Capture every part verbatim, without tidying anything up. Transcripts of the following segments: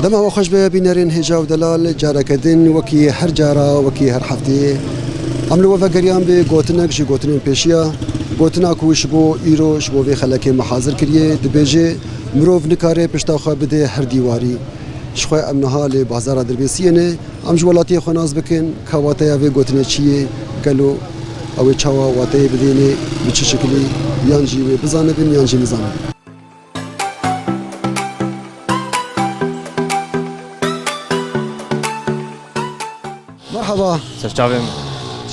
Dema we xweş be bînerên hêja û delal, careke din wekî her cara, wekî her hefteyê em li we vegeriyan bi gotinek ji gotinên pêşiya, gotina ku ji bo îro ji bo vê xelekê me hazir kiriye, dibêje, mirov nikare pişta xwe bide her dîwarî. Ji xwe em niha li bazara Dirbêsiyê ne, em ji welatiyê xwe nas bikin, ka wateya vê gotinê çi ye, gelo ew ê çawa wateyê bidêne, bi çi şikilî, yan jî wê bizanibin yan jî nizanibin. Merhaba. Ser çavê min.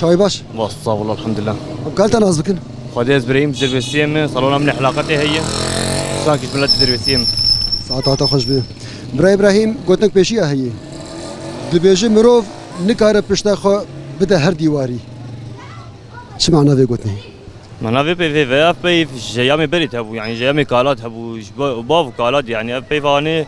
Çawê baş? Baş, sağ ol, elhamdülillah. Em kar te nas bikin? Xwedê ez bireyim, Dirbêsiyê min, salona min ê hilaqetê heye. Sankî ji miletê Dirbêsiyê min. Saeta te xweş be. Bira Îbrahîm, gotinek pêşiya heye. Dibêje mirov nikare pişta xwe bide her dîwarî. Çi mana vê gotinê? Mana vê peyvê ve, ev peyv ji eyamê berê hebû, yanî ji eyamê kalat hebû, ji ba-, bav û kalat, yanî ev peyv anê,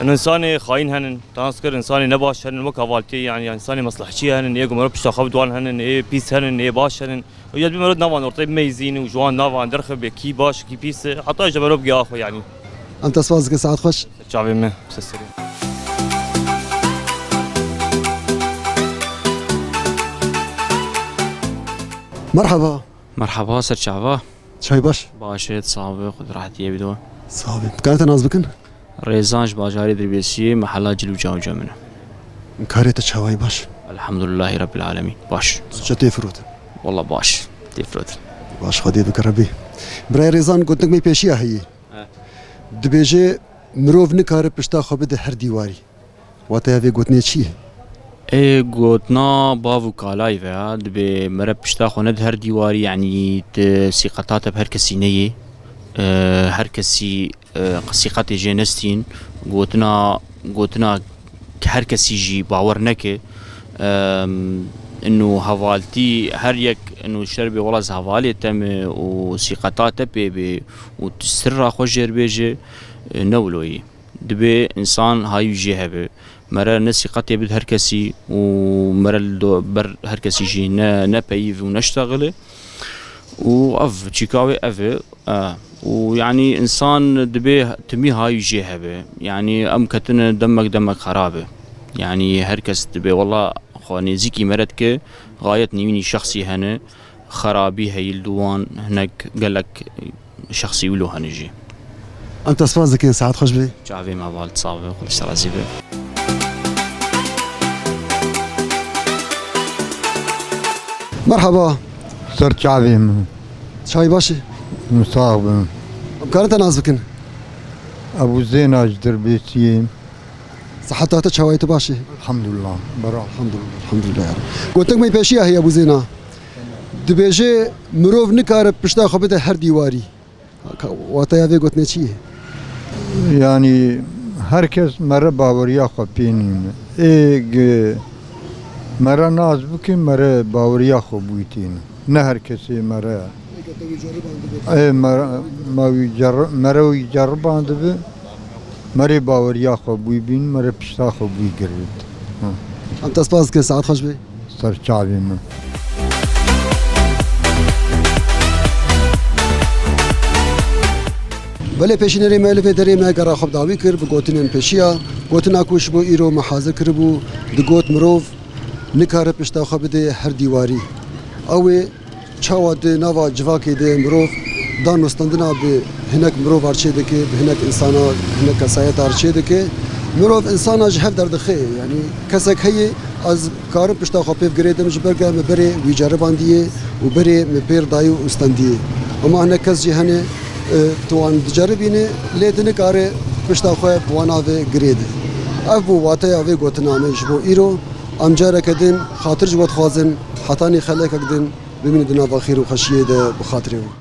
insanê xayîn henin, tanskir insanê nebaş henin, wek hevaltiyê, yanî, yanî insanê meslehçî henin, ê ku mero pişta xwe bi wan henin, ê pîs henin, ê baş henin. Û ya dibê mero navan ortê meyzîn û ji wan navan derxe bê kî baş, kî pîs, heta ji mero bi giya xwe, yanî. Em te spas dikin, saet xweş. Çavê me, ser serê. Merhaba. Merhaba, ser çava. Çay baş? Baş e, sağ be, xwe di rahetiyê bide. Sağ be. Karê te nas bikin? Rêzan ji bajarê Dirbêsiyê, mehela Cilûca Uca min e. Karê te çawayî baş? Elhamdülillahî Rabbil Alemîn. Baş. Çi tê firotin? Walla baş. Tê firotin. Baş, Xwedê bike Rebî. Birayê Rêzan, gotinek me pêşiya heye. He. Dibêje, mirov nikare pişta xwe bide her dîwarî. Wateya vê gotinê çi ye? Ê gotina bav û kalayî ve ya, dibê mere pişta xwe nede her dîwarî, yanî ti sîqeta te bi her kesî neyê. E, her kesî, e, sîqetê jê nestîn. Gotina, gotina her kesî jî bawer neke. Em, ino hevaltî her yek ino şer bê, wela ez hevalê te me û sîqeta te pê bê û tu sirra xwe jê re bêje, e, ne wilo yî. Dibê însan hayî jê hebe. Mere ne sîqetê bid her kesî û mere li do-, ber her kesî jî ne, ne peyîv û neştexile. Û ev çîka wê ev e. E, û yanî însan dibê timî hayî jê hebe. Yanî em ketine demek, demek xerab e. Yanî her kes dibê wela xwe nêzîkî mere dike, xayet nîwînî şexsî hene, xerabî heyî li wan hinek gelek şexsî wilo hene jî. Em te spas dikin, saet xweş be. Çavê me val sax be, Xwedê ji te razî be. Merhaba. Ser çavê min. Çay baş e? Min sax bin. Em karin te nas bikin? Ebû Zêna ji Dirbêsiyê. Siheta te çawayî, tu baş e? Elhamdulillah. Bera. Elhamdulillah. Elhamdulillah ya Reb. Gotinek me pêşiya heye Ebû Zêna. Dibêje mirov nikare pişta xwe bide her dîwarî. Ka-, wateya vê gotinê çi ye? Yanî her kes mere baweriya xwe pê nîne. Ê ge-, mere nas bike, mere baweriya xwe bûyî tîne. Ne her kesê mere. Ê, mere, me wî cerri-, mere wî ceribandibî. Merê baweriya xwe bûyî bîn, merê pişta xwe bûyî girêt. Hı. Em te spas dikin, saet xweş be. Ser çavê min. Belê pêşînerê me li vê derê me gera xwe bi dawî kir, bi gotinên pêşiya, gotina ku ji bo îro me hazir kiribû, digot mirov nikare pişta xwe bide her dîwarî. Ew ê çawa di nava civakê de mirov danûstandina bi hinek mirov re çê dike, bi hinek însana, hinek kesayeta re çê dike. Mirov însana ji hev derdixe. Yanî kesek heye, ez karim pişta xwe pê girêdim, ji ber ke min berê wî ceribandiye û berê min pêr dayî û stendiye. Hema hinek kes jî hene, e, tu wan diceribîne, lê tu nikare pişta xwe bi wan ave girêde. Ev bû wateya vê gotina me ji bo îro. Em careke din xatir ji we dixwazin, hetanî xelekek din bimînin di nava xêr û xweşiyê de bi xatirê we.